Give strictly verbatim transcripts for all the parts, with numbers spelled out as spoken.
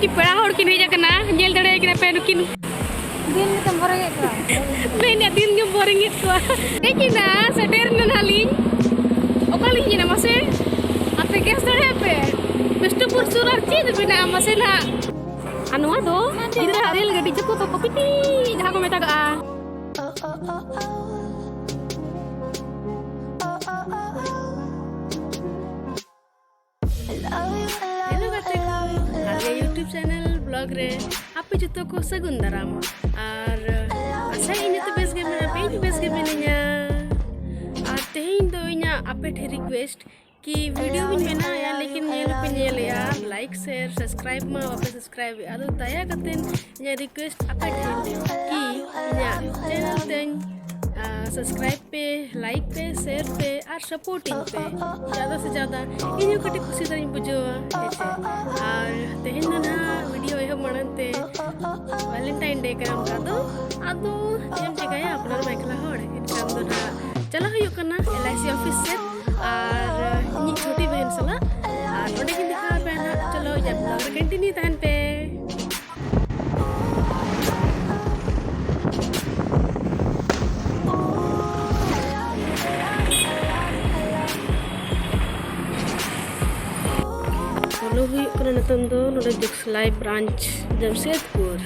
ᱠᱤ ᱯᱮᱲᱟ ᱦᱚᱲ ᱠᱤᱱ ᱦᱮᱡ ᱟᱠᱟᱱᱟ, ᱧᱮᱞ ᱫᱟᱲᱮᱭᱟᱭ ᱠᱟᱱᱟ ᱯᱮ ᱱᱩᱠᱤᱱ᱾ ᱫᱤᱱ ᱜᱮᱛᱚᱢ ᱵᱚᱨᱮ ᱜᱮᱫ ᱠᱚᱣᱟ᱾ ᱢᱮᱱᱮᱫ ᱫᱤᱱ ᱜᱮᱢ ᱵᱚᱨᱮ ᱜᱮᱫ ᱠᱚᱣᱟ᱾ ᱦᱮᱡ ᱮᱱᱟ, ᱥᱮᱴᱮᱨ ᱮᱱᱟ ᱱᱟᱦᱟᱜ ᱞᱤᱧ᱾ ᱚᱠᱟ ᱞᱤᱧ ᱦᱮᱡ ᱮᱱᱟ ᱢᱟᱥᱮ? ᱟᱯᱮ ᱜᱮᱥ ᱫᱟᱲᱮᱭᱟᱜ ᱯᱮ? ᱵᱤᱥᱱᱩᱯᱩᱨ ᱥᱩᱨ ᱟᱨ ᱪᱮᱫ ᱢᱮᱱᱟᱜᱼᱟ ᱢᱟᱥᱮ ᱱᱟᱦᱟᱜ? ᱟᱨ ᱱᱚᱣᱟ ᱫᱚ ᱜᱤᱫᱽᱨᱟᱹ ᱨᱮᱞ ᱜᱟᱹᱰᱤ ᱪᱟᱹᱯᱩ ᱛᱚᱠᱚ ᱯᱤᱴᱤ ᱡᱟᱦᱟᱸ ᱠᱚ ᱢᱮᱛᱟᱜᱟᱜᱼᱟ᱾ ᱦᱮᱞᱳ ᱜᱟᱛᱮ ᱠᱚ, ᱟᱞᱮ YouTube ᱪᱮᱱᱮᱞ ᱵᱞᱚᱜ ᱨᱮ ᱟᱯᱮ ᱡᱚᱛᱚ ᱠᱚ ᱥᱟᱹᱜᱩᱱ ᱫᱟᱨᱟᱢ᱾ ᱟᱨ ᱟᱥᱟᱭᱟᱹᱧ ᱡᱚᱛᱚ ᱵᱮᱥ ᱜᱮ ᱢᱮᱱᱟᱜ ᱯᱮ, ᱤᱧ ᱵᱮᱥ ᱜᱮ ᱢᱤᱱᱟᱹᱧᱟ᱾ ᱟᱨ ᱛᱮᱦᱮᱧ ᱫᱚ ᱤᱧᱟᱹᱜ ᱟᱯᱮ ᱴᱷᱮᱱ ᱨᱤᱠᱩᱭᱮᱥᱴ ᱠᱤ ᱵᱷᱤᱰᱤᱭᱳ ᱵᱤᱱ ᱵᱮᱱᱟᱣᱮᱫᱼᱟ, ᱞᱮᱠᱤᱱ ᱧᱮᱞ ᱦᱚᱸᱯᱮ ᱧᱮᱞᱮᱫᱼᱟ, ᱞᱟᱭᱤᱠ, ᱥᱮᱭᱟᱨ, ᱥᱟᱵᱥᱠᱨᱟᱭᱤᱵ ᱢᱟ ᱵᱟᱯᱮ ᱥᱟᱵᱥᱠᱨᱟᱭᱤᱵᱮᱫᱼᱟ᱾ ᱟᱫᱚ ᱫᱟᱭᱟ ᱠᱟᱛᱮ ᱤᱧᱟᱹᱜ ᱨᱤᱠᱩᱭᱮᱥᱴ ᱟᱯᱮ ᱴᱷᱮᱱ ᱠᱤ ᱤᱧᱟᱹᱜ ᱪᱮᱱᱮᱞ ᱛᱮᱧ ᱥᱟᱵᱥᱠᱨᱟᱭᱤᱵ ᱯᱮ, ᱞᱟᱭᱤᱠ ᱯᱮ, ᱥᱮᱭᱟᱨ ᱯᱮ ᱟᱨ ᱥᱟᱯᱳᱨᱴ ᱤᱧ ᱯᱮ ᱡᱟᱫᱟ ᱥᱮ ᱡᱟᱫᱟ᱾ ᱤᱧ ᱦᱚᱸ ᱠᱟᱹᱴᱤᱡ ᱠᱷᱩᱥᱤ ᱫᱷᱟᱨᱟᱧ ᱵᱩᱡᱷᱟᱹᱣᱟ, ᱦᱮᱸ ᱥᱮ? ᱟᱨ ᱛᱮᱦᱮᱧ ᱫᱚ ᱱᱟᱦᱟᱜ ᱵᱷᱤᱰᱤᱭᱳ ᱮᱦᱚᱵ ᱢᱟᱲᱟᱝ ᱛᱮ ᱵᱷᱮᱞᱮᱱᱴᱟᱭᱤᱱ ᱰᱮ ᱠᱟᱱᱟ, ᱚᱱᱠᱟ ᱫᱚ ᱟᱫᱚ ᱪᱮᱫ ᱮᱢ ᱪᱮᱠᱟᱭᱟ, ᱟᱯᱱᱟᱨ ᱢᱟ ᱮᱠᱞᱟ ᱦᱚᱲ᱾ ᱮᱱᱠᱷᱟᱱ ᱫᱚ ᱱᱟᱦᱟᱜ ᱪᱟᱞᱟᱜ ᱦᱩᱭᱩᱜ ᱠᱟᱱᱟ ᱮᱞ ᱟᱭ ᱥᱤ ᱚᱯᱷᱤᱥ ᱥᱮᱫ᱾ ᱟᱨ ᱤᱧᱤᱡ ᱪᱷᱳᱴᱤ ᱵᱟᱦᱤᱱ ᱥᱟᱞᱟᱜ, ᱟᱨ ᱚᱸᱰᱮ ᱠᱤᱱ ᱫᱮᱠᱷᱟᱣ ᱟᱯᱮᱭᱟ ᱱᱟᱦᱟᱜ᱾ ᱪᱚᱞᱚ, ᱤᱧᱟᱹᱜ ᱵᱞᱚᱜ ᱨᱮ ᱠᱚᱱᱴᱤᱱᱤᱭᱩ ᱛᱟᱦᱮᱱ ᱯᱮ᱾ ᱯᱷᱚᱞᱳ ᱦᱩᱭᱩᱜ ᱠᱟᱱᱟ ᱱᱤᱛᱚᱝ ᱫᱚ ᱱᱚᱰᱮ ᱫᱩᱠᱥᱞᱟᱭ branch Jamshedpur.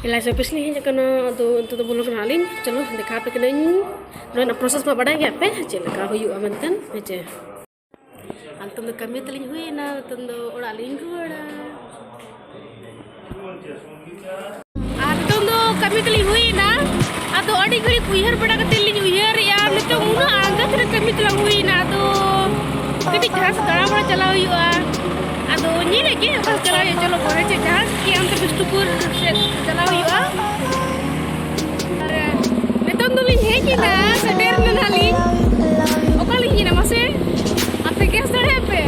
L I C office ᱞᱤᱧ ᱦᱮᱡ ᱟᱠᱟᱱᱟ, ᱟᱫᱚ ᱱᱤᱛᱚᱜ ᱫᱚ ᱵᱚᱞᱚ ᱠᱟᱱᱟ ᱞᱤᱧ᱾ ᱪᱚᱞᱚ, ᱫᱮᱠᱷᱟᱣ ᱟᱯᱮ ᱠᱟᱹᱱᱟᱹᱧ᱾ ᱱᱚᱣᱟ ᱨᱮᱱᱟᱜ ᱯᱨᱚᱥᱮᱥ ᱢᱟ ᱵᱟᱰᱟᱭ ᱜᱮᱭᱟ ᱯᱮ, ᱪᱮᱫ ᱞᱮᱠᱟ ᱦᱩᱭᱩᱜᱼᱟ ᱢᱮᱱᱛᱮ, ᱦᱮᱸ ᱪᱮ? ᱟᱨ ᱱᱤᱛᱚᱝ ᱫᱚ ᱠᱟᱹᱢᱤ ᱛᱟᱹᱞᱤᱧ ᱦᱩᱭᱮᱱᱟ, ᱱᱤᱛᱚᱝ ᱫᱚ ᱚᱲᱟᱜ ᱞᱤᱧ ᱨᱩᱣᱟᱹᱲᱟ᱾ ᱟᱨ ᱱᱤᱛᱚᱝ ᱫᱚ ᱠᱟᱹᱢᱤ ᱛᱟᱹᱞᱤᱧ ᱦᱩᱭᱮᱱᱟ, ᱟᱫᱚ ᱟᱹᱰᱤ ᱜᱷᱟᱹᱲᱤᱡ ᱩᱭᱦᱟᱹᱨ ᱵᱟᱲᱟ ᱠᱟᱛᱮ ᱞᱤᱧ ᱩᱭᱦᱟᱹᱨᱮᱜᱼᱟ, ᱱᱤᱛᱚᱝ ᱩᱱᱟᱹᱜ ᱟᱬᱜᱟᱛ ᱨᱮ ᱠᱟᱹᱢᱤ ᱛᱟᱞᱟᱝ ᱦᱩᱭᱮᱱᱟ, ᱟᱫᱚ ᱠᱟᱹᱴᱤᱡ ᱡᱟᱦᱟᱸ ᱥᱮᱫ ᱫᱟᱬᱟ ᱵᱟᱲᱟ ᱪᱟᱞᱟᱣ ᱦᱩᱭᱩᱜᱼᱟ᱾ ᱟᱫᱚ ᱧᱮᱞᱮᱫ ᱜᱮ ᱚᱠᱟ ᱪᱟᱞᱟᱣ ᱦᱩᱭᱩᱜᱼᱟ, ᱪᱚᱞᱚ ᱯᱚᱨᱮ ᱪᱮᱫ ᱡᱟᱦᱟᱸ ᱪᱤᱠᱟᱹᱜᱼᱟ, ᱚᱱᱛᱮ ᱵᱤᱥᱱᱩᱯᱩᱨ ᱥᱮᱫ ᱪᱟᱞᱟᱣ ᱦᱩᱭᱩᱜᱼᱟ᱾ ᱟᱨ ᱱᱤᱛᱚᱝ ᱫᱚᱞᱤᱧ ᱦᱮᱡ ᱮᱱᱟ, ᱥᱮᱴᱮᱨ ᱮᱱᱟ ᱱᱟᱦᱟᱜ ᱞᱤᱧ᱾ ᱚᱠᱟ ᱞᱤᱧ ᱦᱮᱡ ᱮᱱᱟ ᱢᱟᱥᱮ? ᱟᱯᱮ ᱜᱮᱥ ᱫᱟᱲᱮᱭᱟᱜ ᱯᱮ?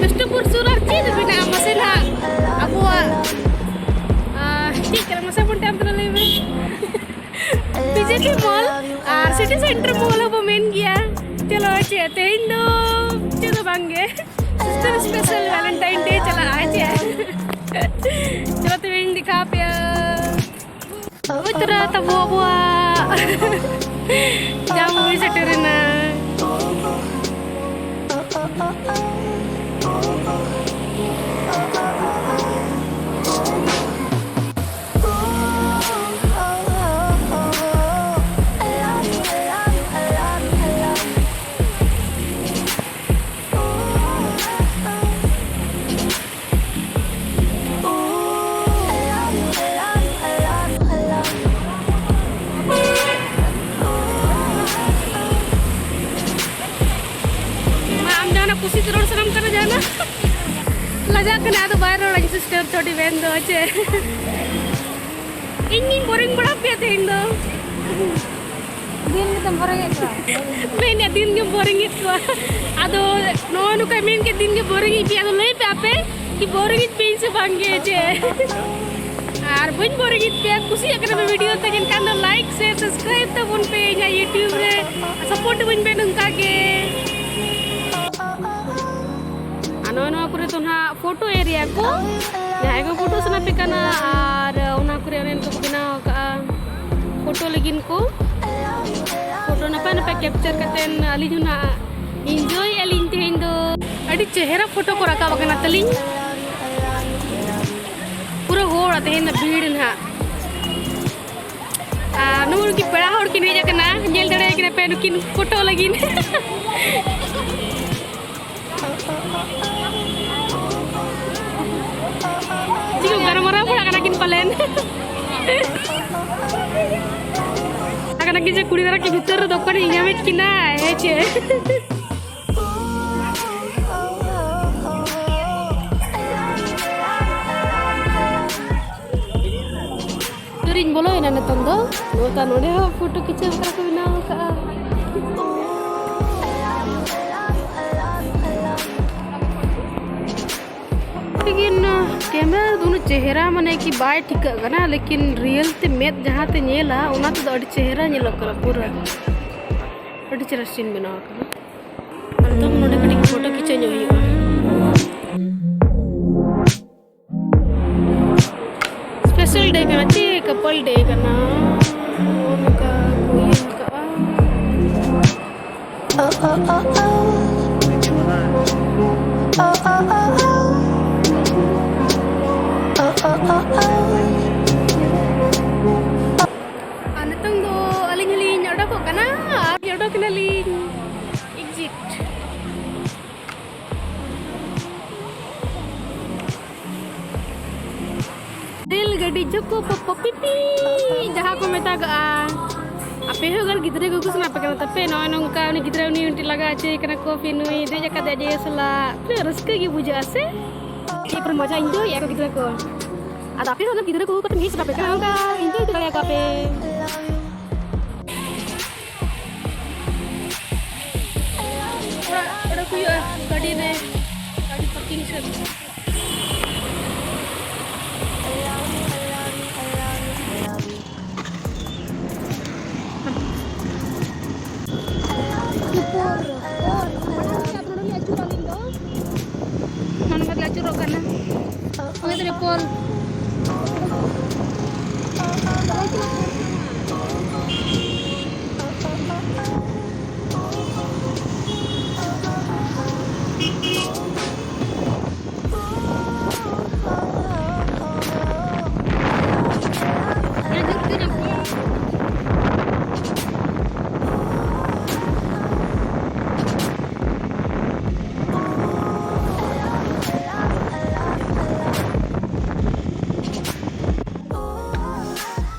ᱵᱤᱥᱱᱩᱯᱩᱨ ᱥᱩᱨ ᱟᱨ ᱪᱮᱫ ᱢᱮᱱᱟᱜᱼᱟ ᱢᱟᱥᱮ ᱱᱟᱦᱟᱜ? ᱟᱵᱚᱣᱟᱜ, ᱟᱨ, ᱪᱮᱫ ᱠᱟᱱᱟ ᱢᱟᱥᱮ ᱵᱚᱱ ᱴᱟᱢ ᱠᱟᱱᱟ ᱞᱟᱹᱭ ᱢᱮ? ᱵᱤ ᱡᱮ ᱯᱤ ᱢᱚᱞ ᱟᱨ ᱥᱤᱴᱤ ᱥᱮᱱᱴᱟᱨ ᱢᱚᱞ ᱦᱚᱸᱵᱚ ᱢᱮᱱ ᱜᱮᱭᱟ᱾ ᱪᱚᱞᱚ, ᱪᱮᱫ ᱛᱮᱦᱮᱧ ᱫᱚ ᱪᱮᱫ ᱦᱚᱸ ᱵᱟᱝ ᱜᱮ᱾ Sister special Valentine Day ᱪᱟᱞᱟᱜᱼᱟ, ᱦᱮᱸ ᱪᱮ? ᱪᱚᱞᱚ ᱛᱚᱵᱮᱧ ᱫᱮᱠᱷᱟᱣ ᱟᱯᱮᱭᱟ᱾ ᱦᱳᱭ ᱛᱚᱨᱟ ᱛᱟᱵᱚ ᱟᱵᱚᱣᱟᱜ ᱡᱟᱢ ᱦᱩᱭ ᱥᱮᱴᱮᱨᱮᱱᱟ᱾ ᱢᱟ, ᱟᱢ ᱡᱟᱦᱟᱱᱟᱜ ᱠᱩᱥᱤ ᱛᱮ ᱨᱚᱲ ᱥᱟᱱᱟᱢ ᱠᱟᱱᱟ, ᱡᱟᱦᱟᱱᱟᱜ? ᱞᱟᱡᱟᱜ ᱠᱟᱱᱟ, ᱟᱫᱚ ᱵᱟᱭ ᱨᱚᱲᱟ, sister ᱪᱚᱰᱤ ᱢᱮᱱ ᱫᱚ, ᱪᱮ? ᱤᱧ ᱜᱤᱧ boring ᱵᱟᱲᱟ ᱯᱮᱭᱟ ᱛᱮᱦᱮᱧ ᱫᱚ᱾ ᱫᱤᱱ ᱜᱮᱛᱚᱢ boring ᱮᱫ ᱠᱚᱣᱟ᱾ ᱢᱮᱱᱮᱫ ᱫᱤᱱ ᱜᱮᱢ boring ᱮᱫ ᱠᱚᱣᱟ᱾ ᱟᱫᱚ ᱱᱚᱜᱼᱚ ᱱᱚᱝᱠᱟ ᱢᱮᱱ ᱠᱮᱫ ᱫᱤᱱ ᱜᱮ boring ᱮᱫ ᱯᱮᱭᱟ, ᱟᱫᱚ ᱞᱟᱹᱭ ᱯᱮ ᱟᱯᱮ ᱠᱤ boring ᱮᱫ ᱯᱮᱭᱟᱹᱧ ᱥᱮ ᱵᱟᱝ ᱜᱮ ᱡᱮ? ᱟᱨ ᱵᱟᱹᱧ boring ᱮᱫ ᱯᱮᱭᱟ, ᱠᱩᱥᱤᱭᱟᱜ ᱠᱟᱱᱟ ᱯᱮ video ᱛᱮ, ᱮᱱᱠᱷᱟᱱ ᱫᱚ like, share, subscribe ᱛᱟᱵᱚᱱ ᱯᱮ ᱤᱧᱟᱹᱜ YouTube ᱨᱮ, support ᱟᱹᱧ ᱯᱮ ᱱᱚᱝᱠᱟ ᱜᱮ᱾ ᱟᱨ ᱱᱚᱜᱼᱚ ᱱᱚᱣᱟ ᱠᱚᱨᱮ ᱫᱚ ᱱᱟᱦᱟᱜ photo area ᱠᱚ, ᱡᱟᱦᱟᱸᱭ ᱠᱚ photo ᱥᱟᱱᱟ ᱯᱮ ᱠᱟᱱᱟ ᱟᱨ ᱚᱱᱟ ᱠᱚᱨᱮ ᱚᱱᱮ ᱚᱱᱠᱟ ᱠᱚ ᱵᱮᱱᱟᱣ ᱟᱠᱟᱫᱼᱟ photo ᱞᱟᱹᱜᱤᱫ ᱠᱚ, photo ᱱᱟᱯᱟᱭ ᱱᱟᱯᱟᱭ capture ᱠᱟᱛᱮᱫ ᱟᱹᱞᱤᱧ ᱦᱚᱸ ᱱᱟᱦᱟᱜ enjoy ᱮᱫᱼᱟ ᱞᱤᱧ ᱛᱮᱦᱮᱧ ᱫᱚ᱾ ᱟᱹᱰᱤ ᱪᱮᱦᱨᱟ photo ᱠᱚ ᱨᱟᱠᱟᱵ ᱟᱠᱟᱱᱟ ᱛᱟᱹᱞᱤᱧ, ᱯᱩᱨᱟᱹ ᱦᱚᱲ ᱛᱮᱦᱮᱧ ᱫᱚ ᱵᱷᱤᱲ ᱱᱟᱦᱟᱜ᱾ ᱟᱨ ᱱᱩᱜᱼᱩ ᱱᱩᱠᱤᱱ ᱯᱮᱲᱟ ᱦᱚᱲ ᱠᱤᱱ ᱦᱮᱡ ᱟᱠᱟᱱᱟ, ᱧᱮᱞ ᱫᱟᱲᱮᱭᱟᱭ ᱠᱟᱱᱟ ᱯᱮ ᱱᱩᱠᱤᱱ photo ᱞᱟᱹᱜᱤᱫ᱾ ᱪᱮᱫ ᱠᱚ ᱜᱟᱞᱢᱟᱨᱟᱣ ᱵᱟᱲᱟᱜ ᱠᱟᱱᱟ ᱠᱤᱱ ᱯᱟᱞᱮᱱ᱾ ᱠᱟᱱᱟ ᱠᱤᱱ ᱡᱮ ᱠᱩᱲᱤ ᱫᱟᱨᱟ ᱠᱤ ᱵᱷᱤᱛᱟᱹᱨ ᱨᱮ ᱫᱚᱠᱟᱱ ᱤᱧ ᱧᱟᱢᱮᱫ ᱠᱤᱱᱟ, ᱦᱮᱸ ᱪᱮ? ᱥᱩᱨᱤᱧ ᱵᱚᱞᱚᱭᱮᱱᱟ ᱱᱤᱛᱚᱝ ᱫᱚ᱾ ᱱᱚᱜᱼᱚᱭ ᱱᱚᱰᱮ ᱦᱚᱸ photo ᱠᱤᱪᱷᱩ ᱵᱟᱠᱷᱨᱟ ᱠᱚ ᱵᱮᱱᱟᱣ ᱟᱠᱟᱫᱼᱟ᱾ ᱞᱮᱠᱤᱱ camera ᱨᱮᱫᱚ ᱩᱱᱟᱹᱜ ᱪᱮᱦᱨᱟ ᱢᱟᱱᱮ ᱠᱤ ᱵᱟᱭ ᱴᱷᱤᱠᱟᱹᱜ ᱠᱟᱱᱟ, ᱞᱮᱠᱤᱱ real ᱛᱮ ᱢᱮᱫ ᱡᱟᱦᱟᱸ ᱛᱮ ᱧᱮᱞᱟ ᱚᱱᱟ ᱛᱮᱫᱚ ᱟᱹᱰᱤ ᱪᱮᱦᱨᱟ ᱧᱮᱞᱚᱜ ᱠᱟᱱᱟ ᱯᱩᱨᱟᱹ᱾ ᱟᱹᱰᱤ ᱪᱮᱦᱨᱟ scene ᱵᱮᱱᱟᱣ ᱟᱠᱟᱱᱟ᱾ ᱟᱨ ᱱᱤᱛᱚᱝ ᱱᱚᱰᱮ ᱠᱟᱹᱴᱤᱡ photo ᱠᱷᱤᱪᱟᱹᱣ ᱧᱚᱜ ᱦᱩᱭᱩᱜᱼᱟ᱾ ᱰᱮ ᱠᱟᱱᱟ ᱪᱮ ᱠᱟᱯᱚᱞ ᱰᱮ ᱠᱟᱱᱟ? ᱱᱚᱜᱼᱚ ᱱᱚᱝᱠᱟ ᱠᱚ ᱤᱭᱟᱹ ᱟᱠᱟᱫᱼᱟ᱾ Oh, oh, oh, oh. Oh, oh, oh, oh. Oh, oh, oh, oh. ᱟᱨ ᱱᱤᱛᱚᱝ ᱫᱚ ᱟᱹᱞᱤᱧ ᱦᱚᱸᱞᱤᱧ ᱚᱰᱚᱠᱚᱜ ᱠᱟᱱᱟ ᱟᱨ ᱚᱰᱚᱠ ᱮᱱᱟᱞᱤᱧ exit᱾ ᱨᱮᱞ ᱜᱟᱹᱰᱤ ᱪᱚᱠᱚ ᱯᱚᱯᱚ ᱯᱤᱯᱤ ᱡᱟᱦᱟᱸ ᱠᱚ ᱢᱮᱛᱟᱜᱟᱜᱼᱟ᱾ ᱟᱯᱮ ᱦᱚᱸ ᱟᱜᱟᱨ ᱜᱤᱫᱽᱨᱟᱹ ᱠᱚᱠᱚ ᱥᱟᱱᱟ ᱯᱮ ᱠᱟᱱᱟ ᱛᱟᱯᱮ, ᱱᱚᱜᱼᱚᱭ ᱱᱚᱝᱠᱟ ᱩᱱᱤ ᱜᱤᱫᱽᱨᱟᱹ ᱩᱱᱤ ᱢᱤᱫᱴᱤᱡ ᱞᱟᱜᱟ ᱦᱚᱪᱚᱭᱮ ᱠᱟᱱᱟ ᱠᱚ, ᱯᱷᱤᱨ ᱱᱩᱭ ᱫᱮᱡ ᱟᱠᱟᱫᱮᱭᱟ ᱡᱮ ᱥᱟᱞᱟᱜ, ᱛᱤᱱᱟᱹᱜ ᱨᱟᱹᱥᱠᱟᱹ ᱜᱮ ᱵᱩᱡᱷᱟᱹᱜᱼᱟ ᱥᱮ᱾ ᱪᱮᱫ ᱯᱩᱨᱟᱹ ᱢᱚᱡᱟ enjoy ᱮᱫᱼᱟ ᱠᱚ ᱜᱤᱫᱽᱨᱟᱹ ᱠᱚ᱾ ᱟᱫᱚ ᱟᱯᱮ ᱦᱚᱸ ᱜᱤᱫᱽᱨᱟᱹ ᱠᱚ ᱠᱟᱛᱮ ᱦᱮᱡ ᱥᱟᱱᱟ ᱯᱮ ᱠᱟᱱᱟ, ᱚᱱᱠᱟ enjoy ᱦᱚᱪᱚ ᱫᱟᱲᱮᱭᱟᱠᱚᱣᱟ ᱯᱮ᱾ ᱚᱲᱟᱜ ᱚᱰᱚᱠ ᱦᱩᱭᱩᱜᱼᱟ ᱜᱟᱹᱰᱤ ᱨᱮ, ᱜᱟᱹᱰᱤ parking ᱥᱮᱫ᱾ ᱱᱚᱰᱮ ᱞᱤᱧ ᱟᱹᱪᱩᱨᱚᱜᱼᱟ ᱟᱹᱞᱤᱧ ᱫᱚ᱾ ᱱᱚᱰᱮ ᱠᱷᱚᱱ ᱞᱮ ᱟᱹᱪᱩᱨᱚᱜ ᱠᱟᱱᱟ᱾ ᱚᱱᱟ ᱫᱚ ᱯᱳᱞ᱾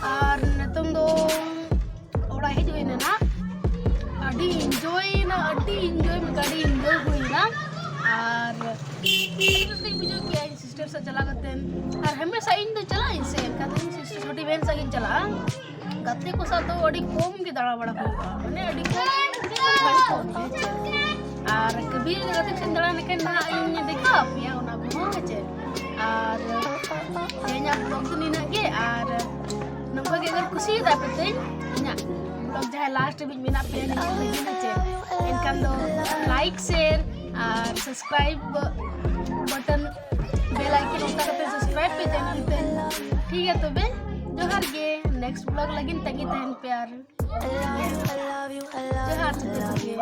ᱟᱨ ᱱᱤᱛᱚᱝ ᱫᱚ ᱚᱲᱟᱜ ᱦᱮᱡ ᱦᱩᱭ ᱮᱱᱟ ᱱᱟᱜ᱾ ᱟᱹᱰᱤ enjoy ᱮᱱᱟ, ᱟᱹᱰᱤ enjoy, ᱢᱟᱱᱮ ᱟᱹᱰᱤ enjoy ᱦᱩᱭ ᱮᱱᱟ᱾ ᱟᱨ ᱨᱟᱹᱥᱠᱟᱹᱧ ᱵᱩᱡᱷᱟᱹᱣ ᱠᱮᱜᱼᱟ ᱤᱧ sister ᱥᱟᱶ ᱪᱟᱞᱟᱣ ᱠᱟᱛᱮ᱾ ᱟᱨ ᱦᱟᱢᱮᱥᱟ ᱤᱧ ᱫᱚ ᱪᱟᱞᱟᱜ ᱟᱹᱧ ᱥᱮ, ᱮᱱᱠᱷᱟᱱ ᱫᱚ ᱤᱧ sister ᱪᱷᱳᱴᱤ ᱵᱚᱦᱚᱱ ᱥᱟᱶ ᱜᱤᱧ ᱪᱟᱞᱟᱜᱼᱟ᱾ ᱜᱟᱛᱮ ᱠᱚ ᱥᱟᱶ ᱫᱚ ᱟᱹᱰᱤ ᱠᱚᱢ ᱜᱮ ᱫᱟᱬᱟ ᱵᱟᱲᱟ ᱦᱩᱭᱩᱜᱼᱟ, ᱢᱟᱱᱮ ᱟᱹᱰᱤ ᱠᱚᱢ, ᱟᱹᱰᱤ ᱠᱚᱢ ᱜᱮ᱾ ᱟᱨ ᱠᱟᱹᱵᱷᱤ ᱜᱟᱛᱮ ᱠᱚ ᱥᱟᱶ ᱫᱟᱬᱟ ᱞᱮᱠᱷᱟᱱ ᱱᱟᱦᱟᱜ ᱤᱧ ᱫᱮᱠᱷᱟᱣ ᱟᱯᱮᱭᱟ ᱚᱱᱟ ᱠᱚᱦᱚᱸ, ᱦᱮᱸ ᱪᱮ? ᱟᱨ ᱛᱮᱦᱮᱧᱟᱜ vlog ᱫᱚ ᱱᱤᱱᱟᱹᱜ ᱜᱮ᱾ ᱟᱨ ᱱᱚᱝᱠᱟ ᱜᱮ ᱟᱜᱟᱨ ᱠᱩᱥᱤᱭᱟᱫᱟ ᱯᱮ ᱛᱤᱧ ᱤᱧᱟᱹᱜ vlog, ᱡᱟᱦᱟᱸᱭ last ᱦᱟᱹᱵᱤᱡ ᱢᱮᱱᱟᱜ ᱯᱮᱭᱟ ᱱᱤᱭᱟᱹ ᱞᱟᱹᱜᱤᱫ, ᱦᱮᱸ ᱪᱮ? ᱮᱱᱠᱷᱟᱱ ᱫᱚ like, share ᱟᱨ subscribe button, bell icon ᱚᱱᱠᱟ ᱠᱟᱛᱮ subscribe ᱯᱮ channel ᱛᱮ᱾ ᱴᱷᱤᱠ ᱜᱮᱭᱟ ᱛᱚᱵᱮ, ᱡᱚᱦᱟᱨ ᱜᱮ᱾ Next vlog ᱞᱟᱹᱜᱤᱫ ᱛᱟᱺᱜᱤ ᱛᱟᱦᱮᱱ ᱯᱮ ᱟᱨ ᱡᱚᱦᱟᱨ ᱡᱚᱛᱚ ᱠᱚᱜᱮ᱾